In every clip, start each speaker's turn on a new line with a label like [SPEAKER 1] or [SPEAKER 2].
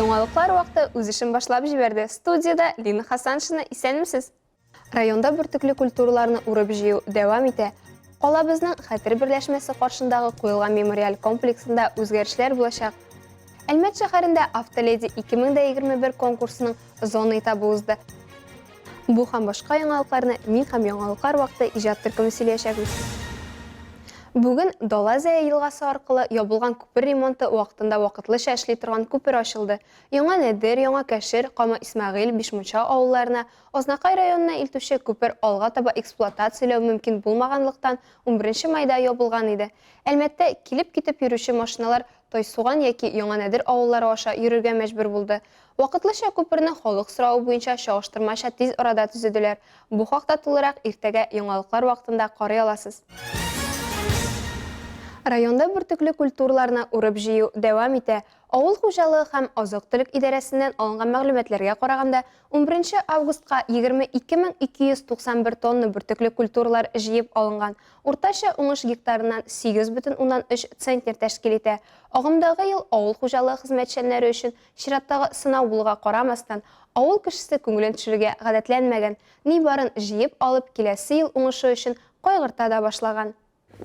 [SPEAKER 1] Яңалыклар вакыты үз эшен башлап җибәрде. Студиядә Лина Хасаншина, исәнмесез? Районда бөртекле культураларны урып-җыю дәвам итә. Калабызның Хәтер берләшмәсе каршындагы куелган мемориаль комплексында үзгәрешләр булачак. Әлмәт шәһәрендә Автоледи 2021 конкурсының зона этабы узды. Бу һәм башка яңалыкларны мин һәм Яңалыклар вакыты иҗат төркеме сөйләячәкбез. Бүген Дала Зәя елгасы аркылы ябылган күпер ремонты вакытында вакытлыча эшли торган күпер ачылды. Яңа Нәдер, Яңа Кәшер, Кама Исмәгыйль, Бишмунча авылларына, Азнакай районына илтүче күпер алга таба эксплуатацияләү мөмкин булмаганлыктан, унберенче майда ябылган иде. Әлмәттә килеп-китеп йөрүче машиналар Тайсуган яки Яңа Нәдер авыллары аша йөрергә мәҗбүр булды. Вакытлыча күперне халык соравы буенча чагыштырмача тиз арада төзеделәр. Бу хакта тулырак иртәгә яңалыклар вакытында карый аласыз. Районда бөртекле культураларны урып-җыю дәвам итә. Авыл хуҗалыгы һәм азык-төлек идарәсеннән алынган мәгълүматларга караганда, унберенче августка 22 291 тонна бөртекле культуралар җыеп алынган. Уртача уңыш гектарыннан 8,3 центнер тәшкил итә. Агымдагы ел авыл хуҗалыгы хезмәтчәннәре өчен чираттагы сынау булуга карамастан, авыл кешесе күңелен төшерергә гадәтләнмәгән, ни барын җыеп алып, киләсе ел уңышы өчен кайгырта да башлаган.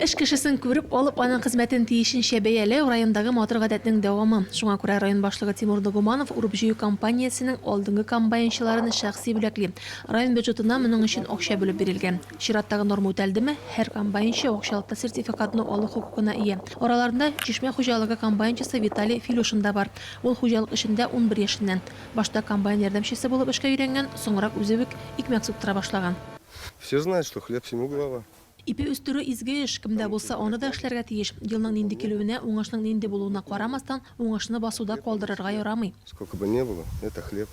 [SPEAKER 2] Эш кешесен күреп алып, аның хезмәтен тиешенчә бәяләү, райондагы матур гадәтнең дәвамы. Шуңа күрә район башлыгы Тимур Ногуманов урып-җыю кампаниясенең алдынгы комбайнчыларын шәхси бүләкли. Район бюджетына моның өчен акча бүлеп бирелгән. Чираттагы норма үтәлдеме, һәр комбайнчы акчалата сертификатны алу хокукына ия. Араларында Чишмә хуҗалыгы комбайнчысы Виталий Филюшин да бар. Ул хуҗалык эшендә 11 яшеннән. Башта комбайн ярдәмчесе булып эшкә өйрәнгән, соңрак үзе үк икмәк суктыра башлаган.
[SPEAKER 3] Все знают, что хлеб всему голова.
[SPEAKER 2] Ипи үстерү изге эш, кем дә булса аны да эшләргә тиеш. Елның нинди килүенә, уңышның нинди булуына карамастан, уңышны басуда калдырырга ярамый.
[SPEAKER 3] Сколько бы ни было, это хлеб.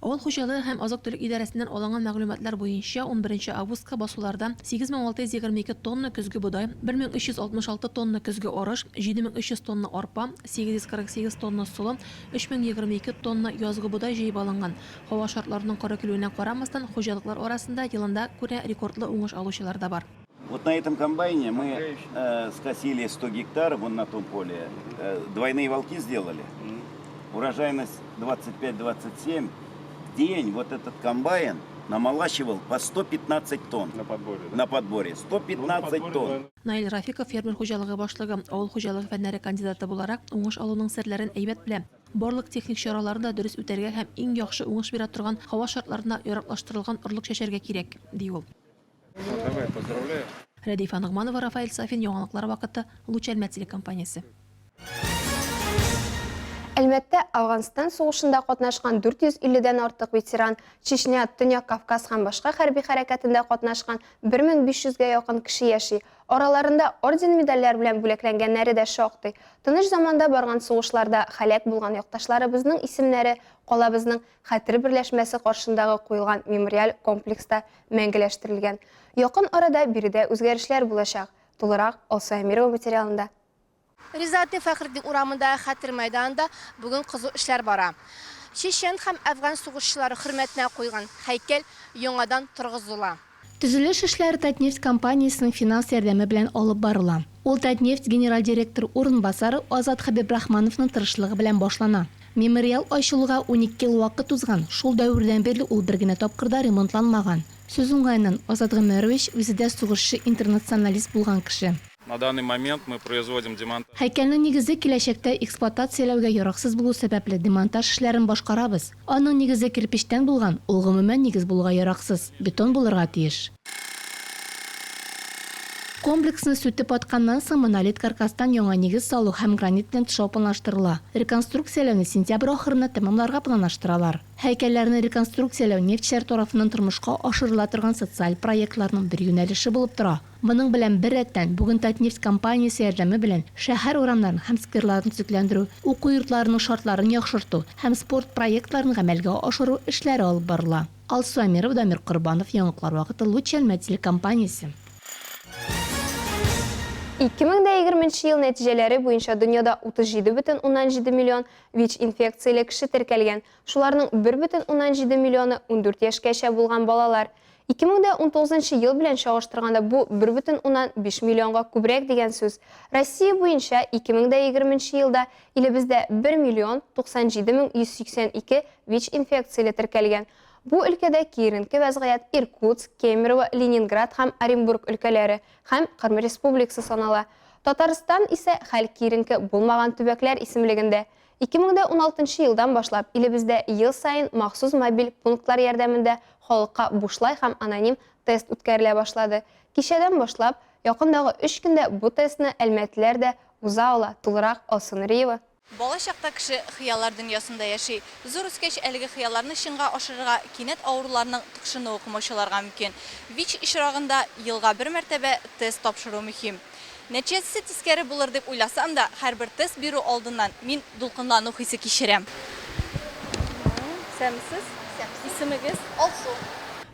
[SPEAKER 2] Авыл хуҗалыгы һәм азык-төлек идарәсеннән алынган мәгълүматлар буенча, унберенче августка басуларда 8622 тонна көзге бодай, 1366 тонна көзге арыш, 7300 тонна арпа, 848 тонна солы, 3022 тонна язгы бодай җыеп алынган. Һава шартларының коры килүенә карамастан, хуҗалыклар арасында елында күрә рекордлы уңыш алучылар да бар.
[SPEAKER 4] Вот на этом комбайне мы скосили 100 гектар, вон на том поле, двойные валки сделали. Урожайность 25-27. В день вот этот комбайн намолачивал по 115 тонн.
[SPEAKER 3] На подборе, да?
[SPEAKER 4] На подборе. 115 тонн.
[SPEAKER 2] Наил Рафиков, фермер хуҗалыгы башлыгы, авыл хуҗалыгы фәннәре кандидаты буларак, уңыш алуның серләрен әйбәт белә. Барлык техник чараларны да дөрес үтәргә һәм иң яхшы уңыш бирә торган һава шартларына яраклаштырылган орлык чәчәргә кирәк, ди ул.
[SPEAKER 3] Давай, поздравляю.
[SPEAKER 2] Рәдифә Ногманова, Рафаэль Сафин, Яңалыклар вакыты, Луч Әлмәт телекомпаниясе.
[SPEAKER 1] Әлмәттә Әфганстан сугышында катнашкан 450 дән артык ветеран, Чечня, Төньяк Кавказ һәм башка хәрби хәрәкәтендә катнашкан 1500 гә якын кеше яши. Араларында орден-медальләр белән бүләкләнгәннәре дә шактый. Тыныч заманда барган сугышларда һәлак булган якташларыбызның исемнәре калабызның Хәтер берләшмәсе каршындагы куелган мемориаль комплекста мәңгеләштерелгән. Якын арада биредә үзгәрешләр булачак. Тулырак Алсу Әмирова материалында.
[SPEAKER 5] Ризаэтдин Фәхретдин урамындагы Хәтер мәйданында бүген кызу эшләр бара. Чечен һәм әфган сугышчылары хөрмәтенә куелган һәйкәл яңадан торгызыла.
[SPEAKER 6] Төзелеш эшләре Татнефть компаниясенең финанс ярдәме белән алып барыла. Ул Татнефть генераль директоры урынбасары Азат Хәбибрахмановның тырышлыгы белән башлана. Мемориал ачылуга 12 ел вакыт узган, шул дәвердән бирле ул бер генә тапкыр да ремонтланмаган. Сүз уңаеннан, Азат Гомәрович үзе дә сугышчы-интернационалист булган кеше.
[SPEAKER 7] На данный момент мы производим демонтаж.
[SPEAKER 6] Һәйкәлнең нигезе киләчәктә эксплуатацияләүгә яраксыз булу сәбәпле, демонтаж эшләрен башкарабыз. Аның нигезе кирпечтән булган, ул гомумән нигез булуга яраксыз, бетон булырга тиеш. Комплексны сүтеп атканнан соң монолит каркастан яңа нигез салу һәм гранит белән тышау планлаштырыла. Реконструкцияләүне сентябрь ахырына тәмамларга планлаштыралар. Һәйкәлләрне реконструкцияләү нефтьчеләр тарафыннан тормышка ашырыла торган социаль проектларның бер юнәлеше булып тора. Моның белән беррәттән, бүген Татнефть компаниясе ярдәме белән шәһәр урамнарын һәм скверларын төзекләндерү, уку йортларының шартларын яхшырту һәм спорт проектларын гамәлгә ашыру эшләре алып барыла. Алсу Әмирова, Дамир Корбанов, Яңалыклар вакыты, Луч Әлмәт телекомпаниясе.
[SPEAKER 1] 2020 нче ел нәтиҗәләре буенча дөньяда 37,7 миллион ВИЧ-инфекцияле кеше теркәлгән, шуларның 1,7 миллионы 14 яшькәчә булган балалар. 2019 нчы ел белән чагыштырганда бу 1,5 миллионга күбрәк дигән сүз. Россия буенча 2020 нче елда илебездә 1 миллион 97 мең 182 ВИЧ-инфекцияле теркәлгән. Бу өлкәдә киеренке вәзгыять Иркутск, Кемерово, Ленинград һәм Оренбург өлкәләре һәм Кырым Республикасы санала. Татарстан исә хәл киеренке булмаган төбәкләр исемлегендә. 2016 нчы елдан башлап илебездә ел саен махсус мобиль пунктлар ярдәмендә халыкка бушлай һәм аноним тест үткәрелә башлады. Кичәдән башлап, якындагы өч көндә бу тестны әлмәтлеләр дә уза ала, тулырак Алсу Нуриева.
[SPEAKER 8] Бала чакта кеше хыяллар дөньясында яши. Зур үскәч, әлеге хыялларны чынга ашырырга кинәт авыруларның тыкшынуы комачауларга мөмкин. Вич очрагында елга бер мәртәбә тест тапшыру мөһим. Нәтиҗәсе тискәре булыр дип уйласам да, һәрбер тест бирү алдыннан мин дулкынлану хисе кичерәм. Исәнмесез. Исемегез? Алсу.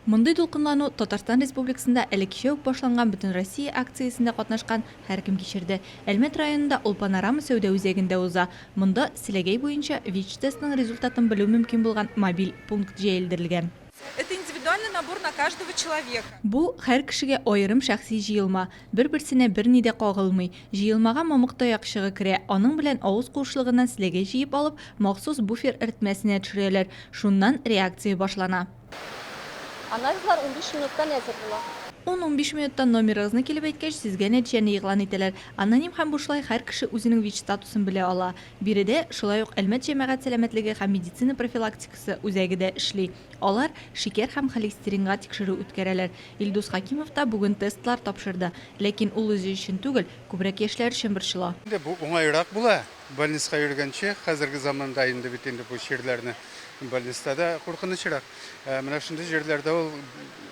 [SPEAKER 8] Мондый дулкынлану Татарстан Республикасында әле кичә үк башланган Бөтенроссия акциясендә катнашкан һәркем кичерде. Әлмәт районында ул Панорама сәүдә үзәгендә уза. Монда селәгәй буенча ВИЧ-тестның результатын белү мөмкин булган мобиль пункт җәелдерелгән.
[SPEAKER 9] Это индивидуальный набор на каждого человека.
[SPEAKER 8] Бу, һәр кешегә аерым шәхси җыелма. Бер-берсенә берни дә кагылмый. Җыелмага мамык таякчыгы керә, аның белән авыз куышлыгыннан селәгәй җыеп алып, махсус буфер эретмәсенә төшерәләр. Шуннан реакция башлана.
[SPEAKER 5] Анализлар 15 минуттан әзер була.
[SPEAKER 8] Ун-унбиш минуттан номерыгызны килеп әйткәч, сезгә нәтиҗәне игълан итәләр. Аноним һәм бушлай һәр кеше үзенең ВИЧ-статусын белә ала. Биредә, шулай ук, Әлмәт җәмәгать сәламәтлеге һәм медицина профилактикасы үзәге дә эшли. Алар шикәр һәм холестеринга тикшерү үткәрәләр. Илдус Хәкимов та бүген тестлар тапшырды. Ләкин ул үзе өчен түгел, күбрәк яшьләр өчен борчыла.
[SPEAKER 10] Инде бу уңайрак була. Больницага йөргәнче, хәзерге заманда инде бит инде бу чирләрне больницада да куркынычрак. Ә менә шундый җирләрдә ул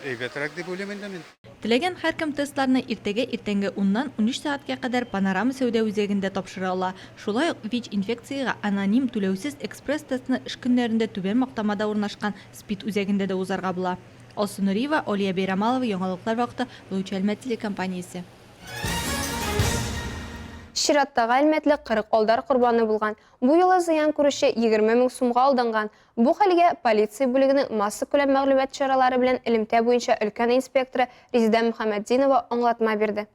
[SPEAKER 10] әйбәтрәк дип уйлыйм инде мин.
[SPEAKER 8] Теләгән һәркем тестларны иртәгә иртәнге уннан 13 сәгатькә кадәр Панорама сәүдә үзәгендә тапшыра ала. Шулай ук ВИЧ-инфекциягә аноним түләүсез экспресс-тестны эш көннәрендә Түбән Мактамада урнашкан СПИД үзәгендә дә узарга була. Алсу Нуриева, Алия Бәйрамалова, Яңалыклар вакыты, Луч Әлмәт телекомпаниясе.
[SPEAKER 1] Чираттагы әлмәтле 40 алдар корбаны булган. Бу юлы зыян күрүче 20 мең сумга алданган. Бу хәлгә полиция бүлегенең массакүләм мәгълүмат чаралары белән элемтә буенча өлкән инспекторы Резеда Мөхәммәтдинова аңлатма бирде.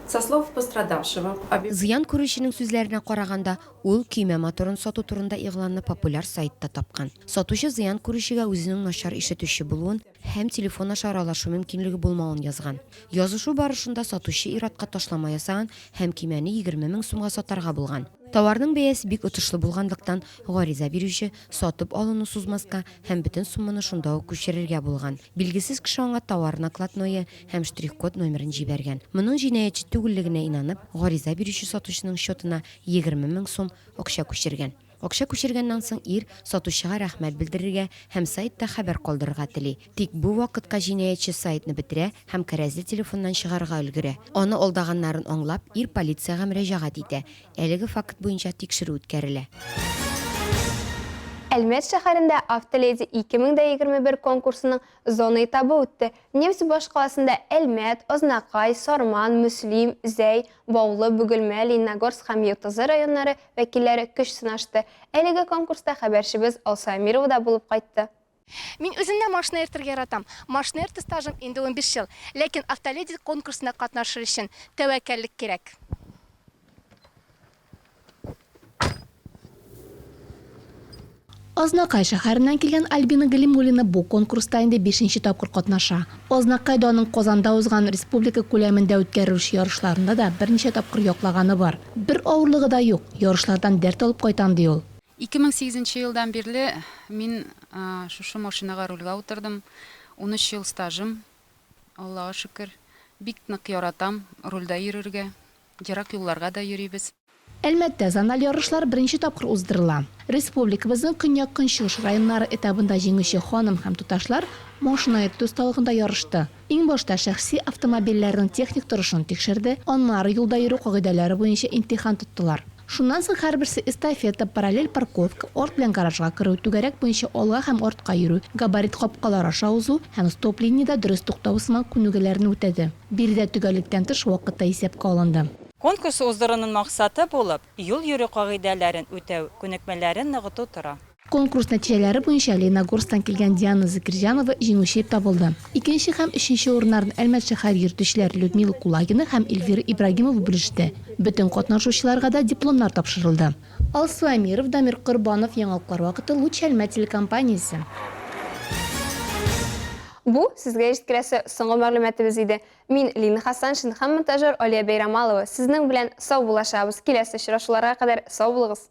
[SPEAKER 11] Со слов пострадавшего,
[SPEAKER 12] Зыян күрүченең сүзләренә караганда, ул көймә моторын сату турында игъланны популяр сайтта тапкан. Сатучы зыян күрүчегә үзенең начар ишетүче булуын, һәм телефон аша аралашу мөмкинлеге булмавын язган. Язышу барышында сатучы ир-атка ташлама ясаган һәм көймәне 20 мең сумга сатарга булган. Товарның бәясе бик отышлы булганлыктан, гариза бирүче сатып алуны сузмаска һәм бөтен сумманы шунда ук күчерергә булган. Билгесез кеше аңа товар накладное һәм штрих-код номерын җибәргән. Моның җинаятьче түгеллегенә инанып, гариза бирүче сатучының счетына 20 мең сум акча күчергән. Акча күчергәннән соң ир сатучыга рәхмәт белдерергә һәм сайтта хәбәр калдырырга тели. Тик бу вакытка җинаятьче сайтны бетерә һәм кәрәзле телефоннан чыгарга өлгерә. Аны алдаганнарын аңлап, ир полициягә мөрәҗәгать итә. Әлеге факт буенча тикшерү үткәрелә.
[SPEAKER 1] Әлмәт шәһәрендә Автоледи 2021 конкурсының зона этабы үтте. Нефть башкаласында Әлмәт, Азнакай, Сарман, Мөслим, Зәй, Баулы, Бөгелмә, Лениногорск һәм Ютазы районнары вәкилләре көч сынашты. Әлеге конкурста хәбәрчебез Алсу Әмирова да булып кайтты.
[SPEAKER 5] Мин үзем дә машина йөртергә яратам. Машина йөртү стажым инде 15 ел. Ләкин Автоледи конкурсында катнашыр өчен тәвәккәллек кирәк.
[SPEAKER 6] Азнакай шәһәреннән килгән Альбина Галимуллина бу конкурста инде бишенче тапкыр катнаша. Азнакай данын Казанда узган республика күләмендә үткәрелүче ярышларында да берничә тапкыр яклаганы бар. Бер авырлыгы да юк, ярышлардан дәрт алып кайтам, ди ул.
[SPEAKER 13] 2008 нче елдан бирле мин шушы машинага рульгә утырдым. 13 ел стажым, Аллага шөкер. Бик нык яратам рульдә йөрергә. Ерак юлларга да йөрибез.
[SPEAKER 6] Әлмәттә зональ ярышлар беренче тапкыр уздырыла. Республикабызның көньяк-көнчыгыш районнары этабында җиңүче ханым һәм туташлар машина йөртү осталыгында ярышты. Иң башта шәхси автомобильләрнең техник торышын тикшерде, аннары юлда йөрү кагыйдәләре буенча имтихан тоттылар. Шуннан соң һәрберсе эстафета, параллель парковка, арт белән гаражга керү, түгәрәк буенча алга һәм артка йөрү, габарит капкалар аша узу һәм стоп-линиядә дөрес туктау сыман күнегүләрне үтәде. Биредә төгәллектән тыш вакыт та исәпкә алынды.
[SPEAKER 14] Конкурс уздыруның максаты булып, юл йөрү кагыйдәләрен үтәү күнекмәләрен ныгыту тора.
[SPEAKER 6] Конкурс нәтиҗәләре буенча Лениногорсктан килгән Диана Закирҗанова җиңүче дип табылды. Икенче һәм өченче урыннарны Әлмәт шәһәр йөртүчеләре Людмила Кулагина һәм Эльвира Ибрагимова бүлеште. Бөтен катнашучыларга да дипломнар тапшырылды. Алсу Әмиров, Дамир Корбанов, Яңалыклар вакыты, Луч Әлмәт телекомпаниясе.
[SPEAKER 1] Бу, сезгә җиткерәсе соңгы мәгълүматыбыз иде. Мин, Лина Хасаншин һәм монтажер Алия Бәйрамалова сезнең белән саубуллашабыз. Киләсе очрашуларга кадәр сау булыгыз!